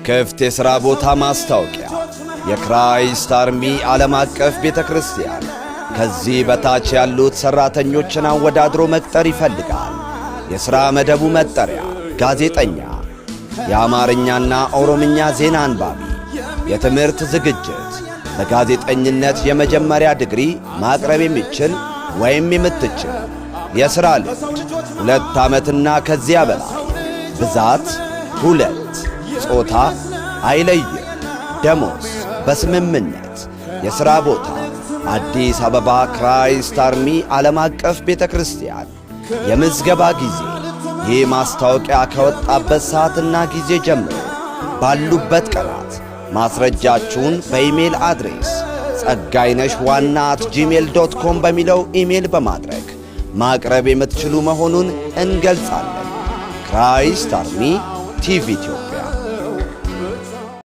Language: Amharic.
የክፍት የሥራ ቦታ ማስታወቂያ። የ Christ Army ዓለም አቀፍ ቤተ ክርስቲያን ከዚህ በታች ያሉት ሠራተኞችን አወዳድሮ መቅጠር ይፈልጋል። የሥራ መደቡ መጠሪያ ጋዜጠኛ፣ የአማርኛና ኦሮምኛ ዜና አንባቢ፣ የትምህርት ዝግጅት በጋዜጠኝነት የመጀመሪያ ዲግሪ ማቅረብ የሚችል ወይም የምትችል፣ የሥራ ልምድ 2 ዓመትና ከዚያ በላይ፣ ብዛት ሁለት፣ ጾታ አይለይም፣ ደሞዝ በስምምነት፣ የሥራ ቦታ አዲስ አበባ Christ Army ዓለም አቀፍ ቤተ ክርስቲያን፣ የምዝገባ ጊዜ ይህ ማስታወቂያ ከወጣበት ሰዓትና ጊዜ ጀምሮ ባሉበት ቀናት ማስረጃችሁን በ email address ጸጋይነሽ ዋና@gmail.com በሚለው ኢሜል በማድረግ ማቅረብ የምትችሉ መሆኑን እንገልጻለን። Christ Army TV ኢትዮጵያ።